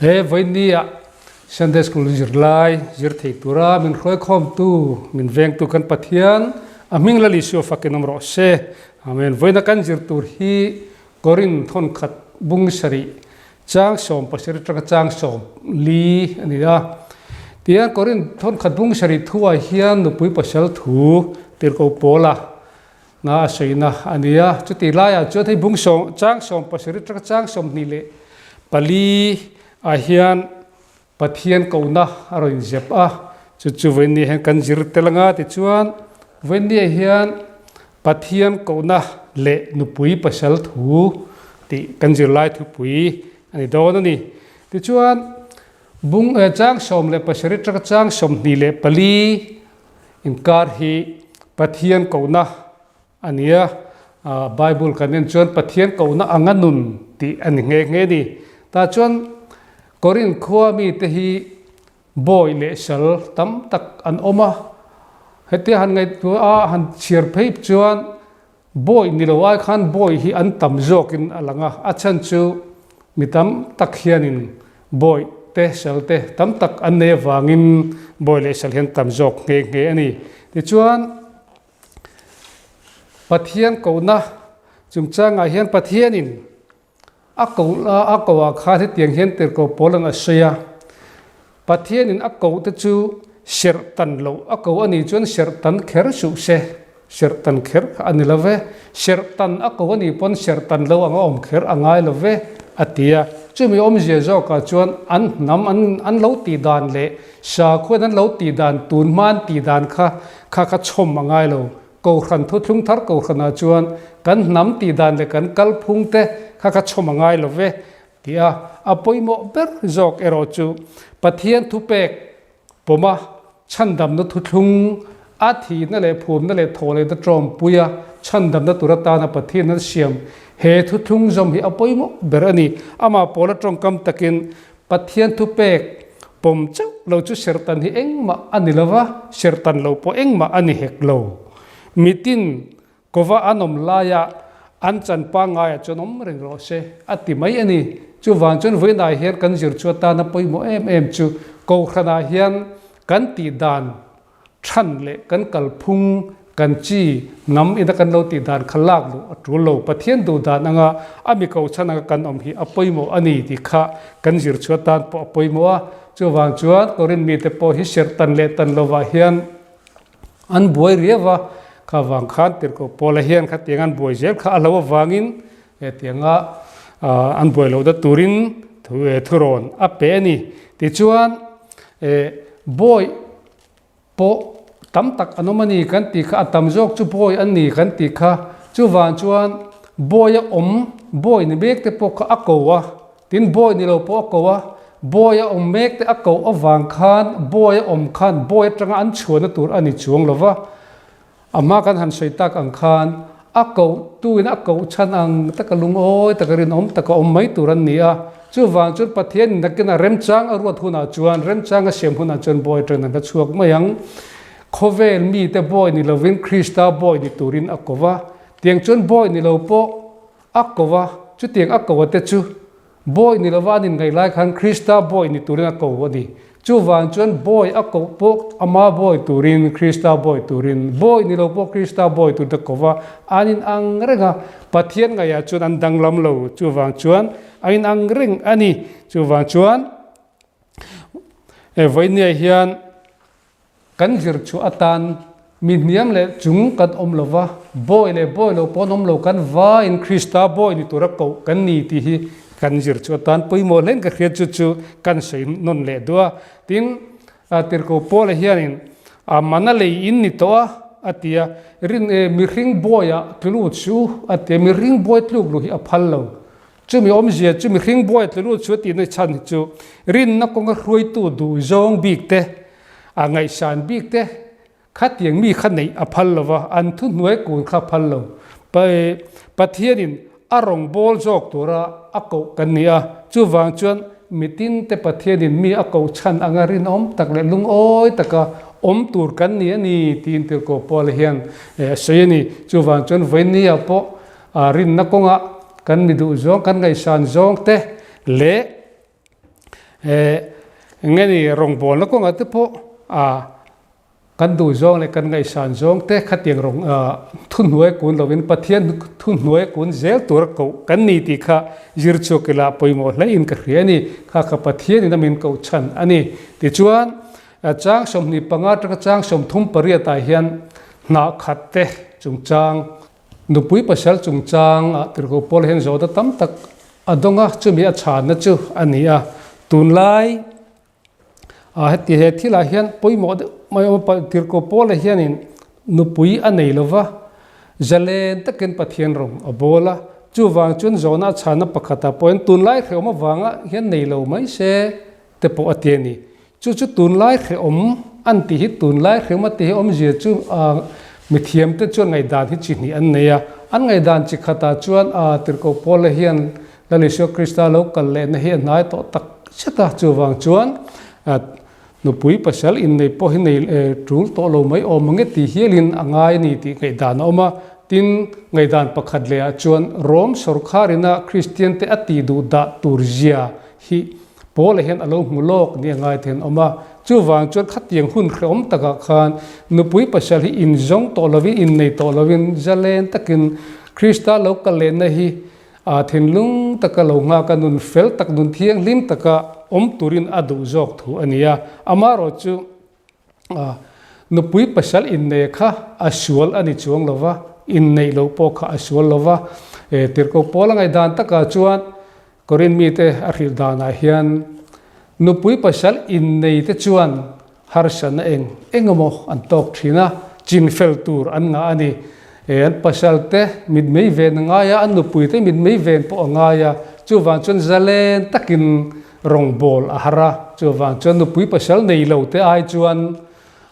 He vawinia Sunday School zirlai zir thei tura min hruaikhawmtu, min vengtu kan Pathian a hming Lal Isua fakin awm rawh se. Amen. Vawiina kan zir tur hi Korin thawnkhat bung sarih chang 70 atanga chang 40 a ni a. Tihian Korin thawnkhat bung sarih thuah hian nupui pasal thu tirhkoh pawla na a sawina a ni a. Chutih laiah chuan hei bung sawm chang 70 atanga chang 24 ah hian Pathian kohna a rawn inzep a, chu chu vawiinni hian kan zir tel anga tichuan vawiinniah hian Pathian kohna leh nupui pasal thu tih kan zirlai thupui a ni dawn a ni. Tichuan bung eh chang 17 atanga chang 24 inkar hi Pathian kohna a ni a, Bible kan en chuan Pathian kohna anga nun tih a ni nghe nghe a ni. Tah chuan Korinth khua mite hi bawi leh sal tam tak an awm a, hetia han ngaihtuah a han chhiar phei chuan bawi ni lo ai khan bawi hi an tam zawkin a lang a, a chhan chu mi tam tak hianin bawi te sal te tam tak an nei avangin bawi leh sal hi an tam zawk nghe nghe a ni. Tichuan. Pathian kohna chungchangah hian Pathianin a koh a koh ah khan hetiang hian tirhkoh pawl ang a sawi a, Pathianin a koh te chu serh tan loh a koh a nih chuan serh tan kher suh se, serh tan kher kha a ni lo ve, serh tan a koh a nih pawn serh tan lo ang a awm kher a ngai lo ve a ti a. Chumi awmzia zawkah chuan an hnam an an lo tih dan leh sakhuan an lo tih dan tun hma an tih dan kha Kha kha chhawm a ngai lo. Kohhran thuthlung thar kohhranah chuan kan hnam tih dan leh kan kalphung te kha kha chhawm a ngai lo ve tih a, a pawimawh ber zawk erawh chu Pathian thupek pawma chhandamna thuthlung a thihna leh phumna leh thawhlehna tawmpuia chhandamna tur atana Pathian an siam he thuthlung zawm hi a pawimawh ber a ni. Amah pawla tawngkam takin Pathian thupek pawm chauh lo chu serhtan hi engmah a ni lo va, serhtan lo pawh engmah a ni hek lo. Mitin kova an awm laia an chan pangaiah chuan awm reng rawh se a ti mai a ni. Chuvang chuan vawiinah hian kan zir chu atana pawimawh em em chu Kohhranah hian kan tih dan Chhan leh kan kalphung, kan chi, hnam ina kan lo tih dan kha lak luh a tul lo. Pathian duh dan anga a mi ko chhan anga kan awm hi a pawimawh a ni tih kha kan zir chhuah tan pawh a pawimawh a. Chuvang chuan Korinth mite pawh hi serh tan leh tan lovah hian an buai riau a, kha vang khan tirhkoh Paula hian khatiang an buai zel kha a lo avangin hetianga an buai lohna turin thurawn a pe a ni. Tichuan bawi pawh tam tak an awm a ni kan tih kha, a tam zawk chu bawi an ni kan tih kha, chuvang chuan bawi a awm, bawi ni mek te pawh kha a ko a, tin bawi ni lo pawh a ko a, bawi a awm mek te a ko avang khan bawi a awm khan bawi atanga an chhuahna tur a ni chuang lo va, a hma kan han sawi tak ang khan a koh tuin a koh chhan ang taka lungawi taka rinawm taka awm mai tur an ni a. Chuvang chuan Pathian nakin a remchang a ruat hunah chuan remchang a siam hunah chuan bawi atangin an la chhuak mai ang. Khawvel mite bawi ni lovin Krista bawi ni turin a ko va. Tiang chuan bawi ni lo pawh a ko va, chutiang a ko a te chu Bawi ni lova an inngaih lai khan Krista bawi ni turin a ko a ni. Chuvang chuan bawi a koh pawh ama bawi turin, Krista bawi turin, bawi ni lo pawh Krista bawi turin a ko va, an inang reng a. Pathian ngaihah chuan an danglam lo. Chuvang chuan a inang reng a ni. Chuvang chuan vawinia hian Kan zir chu atan mi hniam leh chung kan awm lo va, bawi leh bawi lo pawh an awm lo, kan vaiin Krista bawi ni tura koh kan ni tih hi kan zir chu atan pawimawh hlein ka hriat chu chu kan sawi nawn leh duh a. Tin, Tirhkoh Paula hianin a mana lei in ni tawh a, a ti a, rin mihring bawiah tlu lut suh a ti a, mihring bawi tluk luh hi a phal lo. Chumi awmzia chu mihring bawi tlu lut suh a tihna chhan hi chu rinna kawnga hruaitu duhzawng bik te, A ngaihsan bik te khatiang mi kha neih a phal lo va, an thuhnuai kun kha a phal lo. Pathianin a rawngbâwl zawk tura a koh kan ni a, chuvang chuan mitin te Pathianin mi a koh chhan anga rinawm tak leh lungawi taka awm tur kan ni a ni tiin Tirhkoh Paula hian a sawi a ni. Chuvang chuan vawinia pawh rinna kawngah kan mi duh zawng, kan ngaihsan zawng te leh. Eng nge ni rawngbawlna kawngah te pawh a kan duh zawng leh kan ngaihsan zawng te khatiang rawng thuhnuai kun lovin Pathian thuhnuai kun zel tura koh kan ni tih kha zir chhuak ila pawimawh hlein ka hria a ni. Kha kha Pathianin a min koh chhan a ni. Tichuan, chang 25 atanga chang 38 ah hian hnah khat te chungchang, nupui pasal chungchang ah tirhkoh pawl hian zawhna tam tak a dawng a, chumi a chhanna chu a ni a. Tunlai A heti he thilah hian pawimawh deuh mai awm a, Tirhkoh Paula hianin nupui a nei lo va, zalen takin Pathian rawng a bawl a, chuvang chuan zawhna a chhanna pakhatah pawh hian tunlai hrehawm avanga hian nei lo mai se te pawh a ti a ni. Chu chu tunlai hrehawm an tih hi tunlai hrehawm a tih hi awmzia chu mithiamte chuan ngaihdan hi chi hnih an nei a, an ngaihdan chi khatah chuan Tirhkoh Paula hian Lal Isua Krista lo kal lehna hi a hnai tawh tak zet a, chuvang chuan nupui pasal innei pawh hi nei tul tawh lo mai awm ang e tih hialin a ngai a ni tih ngaihdan a awm a. Tin, ngaihdan pakhat lehah chuan Rom sawrkharina Kristiante a tih duh dah tur zia hi Paula hian a lo hmu lawk ni a ngai thei an awm a. Chuvang chuan khatiang hun hrehawm takah khan nupui pasal hi inzawng tawh lovin, innei tawh lovin zalen takin Krista lo kal lehna hi A thinlung taka lo nghak a, nun fel tak, nun thianghlim taka awm turin a duh zawk thu a ni a. Amaherawh chu nupui pasal inneih kha a sual a ni chuang lo va, inneih loh pawh kha a sual lo va. Tirhkoh Paula ngaihdan takah chuan Korin mite a hrilh danah hian nupui pasal inneite chuan Harsatna eng eng emaw an tawk thin a, chin fel tur an ngah a ni. E, an pasal te mitmei ven a ngai a, an nupui te mitmei ven pawh a ngai a, chuvang chuan zalen takin rawngbawl a har a, chuvang chuan nupui pasal nei lo te ai chuan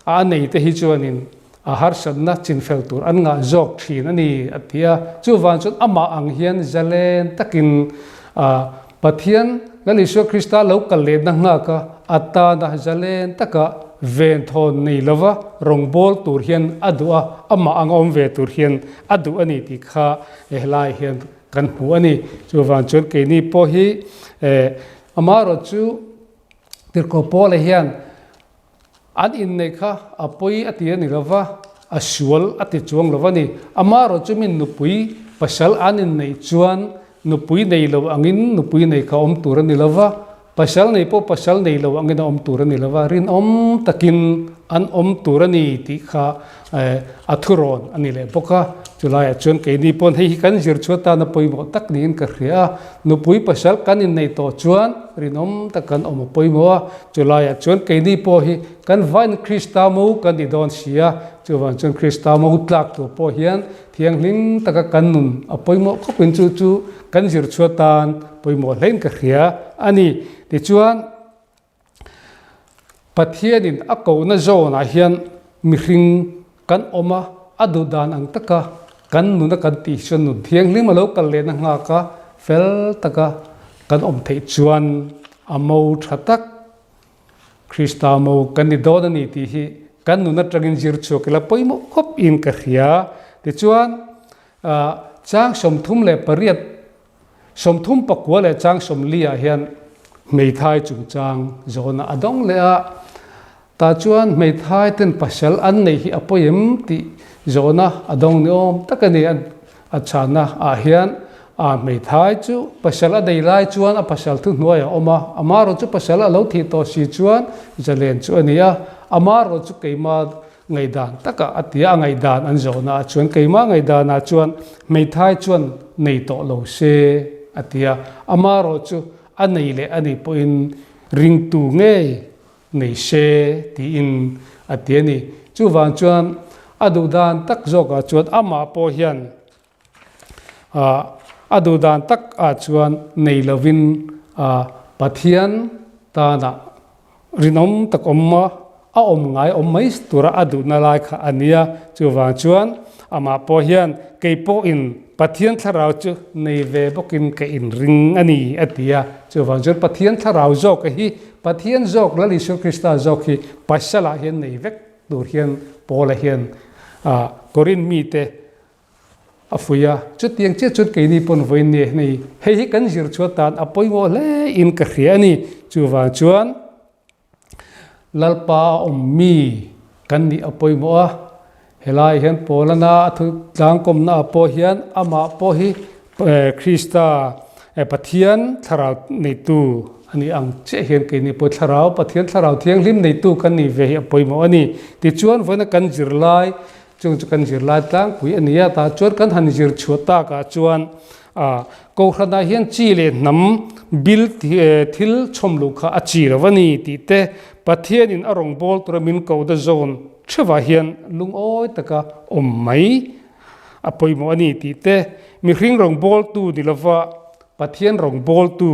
a nei te hi chuanin a harsatna chin fel tur an ngah zawk thin a ni a ti a. Chuvang chuan amah ang hian zalen takin a Pathian Lal Isua Krista lo kal lehna nghak a, a tana zalen taka venthawn nei lova rawngbâwl tur hian a duh a, amah anga awm ve tur hian a duh a ni tih kha helai hian kan hmu a ni. Chuvang chuan keini pawh hi amaherawh chu Tirhkoh Paula hian An inneih kha a pawi a ti a ni lo va, a sual a ti chuang lo a ni. Amaherawh chu min nupui pasal an inneih chuan nupui nei lo angin nupui nei kha awm tur a ni lo va, pasal nei pawh pasal nei lo angin a awm tur a ni lo va, rinawm takin an awm tur a ni tih kha a thurawn a ni leh bawk a. Chulaiah chuan keini pawn hei hi kan zir chhuat tana pawimawh tak niin ka hria a, nupui pasal kan inneih tawh chuan rinawm tak kan awm a pawimawh a, Chulaiah chuan keini pawh hi kan vain Krista mo kan ni dawn si a, chuvang chuan Krista mo tlak tur pawh hian thianghlim taka kan nun a pawimawh khawpin chu chu kan zir chhuat tan pawimawh hlein ka hria a ni. Tichuan, Pathianin a kohna zawnah hian mihring kan awm a, a duh dan ang taka kan nuna kan tih chuan nun thianghlim a lo kal lehna nghak a, fel taka kan awm theih chuan a mo tha tak Krista mo kan ni dawn a ni tih hi kan nun atangin zir chhuak ila pawimawh khawp in ka hria. Tichuan, chang 38 39 leh chang 40 ah hian hmeithai chungchang zawhna a dawng leh a, tah chuan hmeithai ten pasal an neih hi a pawi em tih zawhna a dawng ni awm tak a ni. A chhanna ah hian a hmeithai chu pasal a nei lai chuan a pasal thuhnuai a awm a, amaherawh chu pasal a lo thih tawh si chuan zalen chu a ni a, amaherawh chu keima Ngaihdan takah a ti a, a ngaihdan an zawhnaah chuan keimah ngaihdanah chuan hmeithai chuan nei tawh lo se a ti a, amaherawh chu a nei leh a nih pawhin ringtu ngei nei se tiin a ti a ni. Chuvang chuan a duhdan tak zawkah chuan amah pawh hian a duhdan tak ah chuan nei lovin Pathian tanah rinawm tak awm a, a awm ngai awm mai tura a duhna lai kha a nia. Chuvang chuan amah pawh hian kei pawhin Pathian thlarau chu nei ve bawkin ka inring a ni a ti a. Chuvang chuan Pathian thlarau zawk hi Pathian zawk Lal Isua Krista zawk hi pasalah hian nei vek tur hian Paula hian Korin mite A fuih a, chutiang chiah chuan keini pawn vawiin ni a hei hei hi kan zir chhuah tan a pawimawh hle in ka hria a ni. Chuvang chuan Lalpa a awm mi kan nih a pawimawh a, helai hian Paulana a thu tlangkawmna ah pawh hian amah pawh hi Krista Pathian thlarau neitu a nih ang chiah hian keini pawh thlarau Pathian thlarau thianghlim neitu kan nih ve hi a pawimawh a ni. Tichuan vawiina kan zirlai Chung chu kan zirlai tlangpui a ni a, tah chuan kan han zir chhuah takah chuan Kohhranah hian chi leh hnam bil thil chhawm luh kha a chi lo a ni tih te, Pathianin a rawngbâwl tura min ko da zawn theuhah hian lungawi taka awm mai a pawimawh a ni tih te, mihring rawngbâwltu ni lova Pathian rawngbâwltu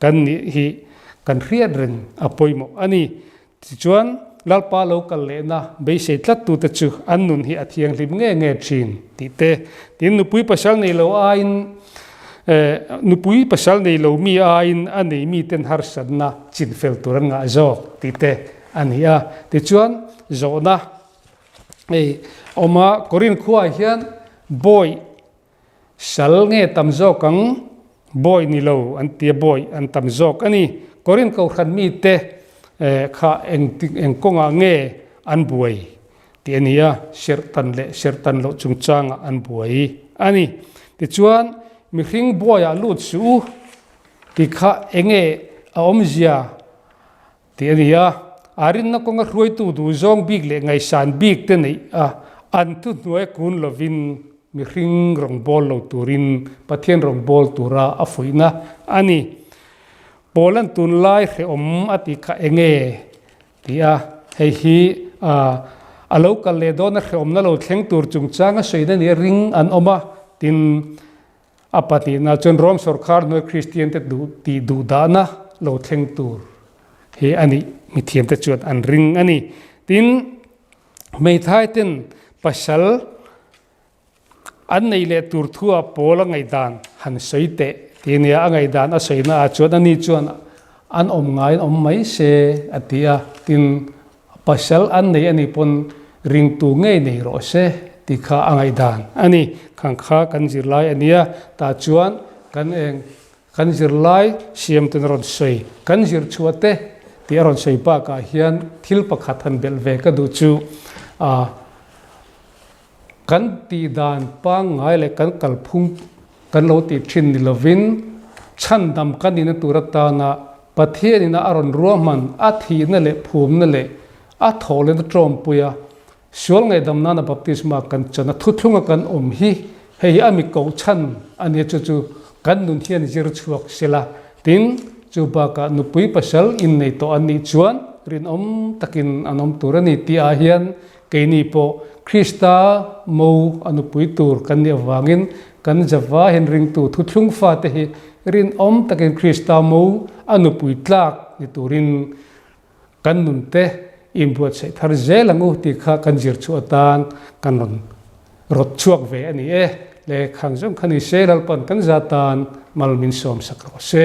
kan nih hi kan hriat reng a pawimawh a ni. Tichuan, Lalpa lo kal lehna beisei tlattute chu an nun hi a thianghlim nge nge thin tih te, tin nupui pasal nei lo aiin nupui pasal nei lo mi aiin a nei miten harsatna chinfel tur an ngah zawk tih te a ni a. Tichuan, zawhna hei awm a, Korinth khuaah hian bawi Sal nge tam zawk ang? Bawi ni lo an tia bawi an tam zawk a ni. Korinth kohhran mite kha eng eng kawngah nge an buai tih a ni a, serhtan leh serhtan loh chungchangah an buai a ni. Tichuan, mihring buaiah lut suh u tih kha enge a awmzia? Tih a ni a, a rinna kawnga hruaitu duhzawng bik leh ngaihsan bik te neih a, an thuhnuai kun lovin mihring rawngbâwl lo turin Pathian rawngbâwl tura a fuihna a ni. Paula'n tunlai hrehawm a tih kha eng nge? Tih a, hei hi a lo kal leh dawna hrehawmna lo thleng tur chungchanga sawina nia ring an awm a, tin, A pahnihna chuan Rom sawrkhar hnuai Kristiante duh tih duhdahna lo thleng tur hi a nih mithiamte chuan an ring a ni. Tin, hmeithaiten pasal an nei leh tur thua pawl a ngaihdan han sawi teh ti a nia, a ngaihdan a sawina ah chuan ani chuan an awm ngaiin awm mai se a ti a, tin, Pasal an nei a nih pawn ringtu ngei nei rawh se tih kha a ngaihdan a ni. Khang kha kan zirlai a nia, tah chuan kan eng kan zirlai siamten a rawn sawi, kan zir chhuah te tih a rawn sawi bakah hian thil pakhat han belh ve ka duh chu ah Kan tih dan pangngai leh kan kalphung kan lo tih thin ni lovin chhandam kan nihna tur atana Pathianina a rawn ruahman a thihna leh phumna leh a thawhlehna tawmpuia sual ngaihdam nana baptisma kan chan a thuthlunga kan awm hi hei hi a mi koh chhan a nia chu chu kan nun hian zir chhuak sela tin chu bakah nupui pasal innei tawh an nih chuan rinawm takin an awm tur a ni tih ah hian Keini pawh Krista mo a nupui tur kan nih avangin kan Java hian ringtu thuthlung fate hi rinawm takin Krista mo a nupui tlak ni turin kan nunte inbuatsaih thar zel ang u tih kha kan zir chhuah atan kan rawn rawt chhuak ve a ni e. Le khang zawng kha ni se Lalpan kan za tan mal min sawmsak rawh se.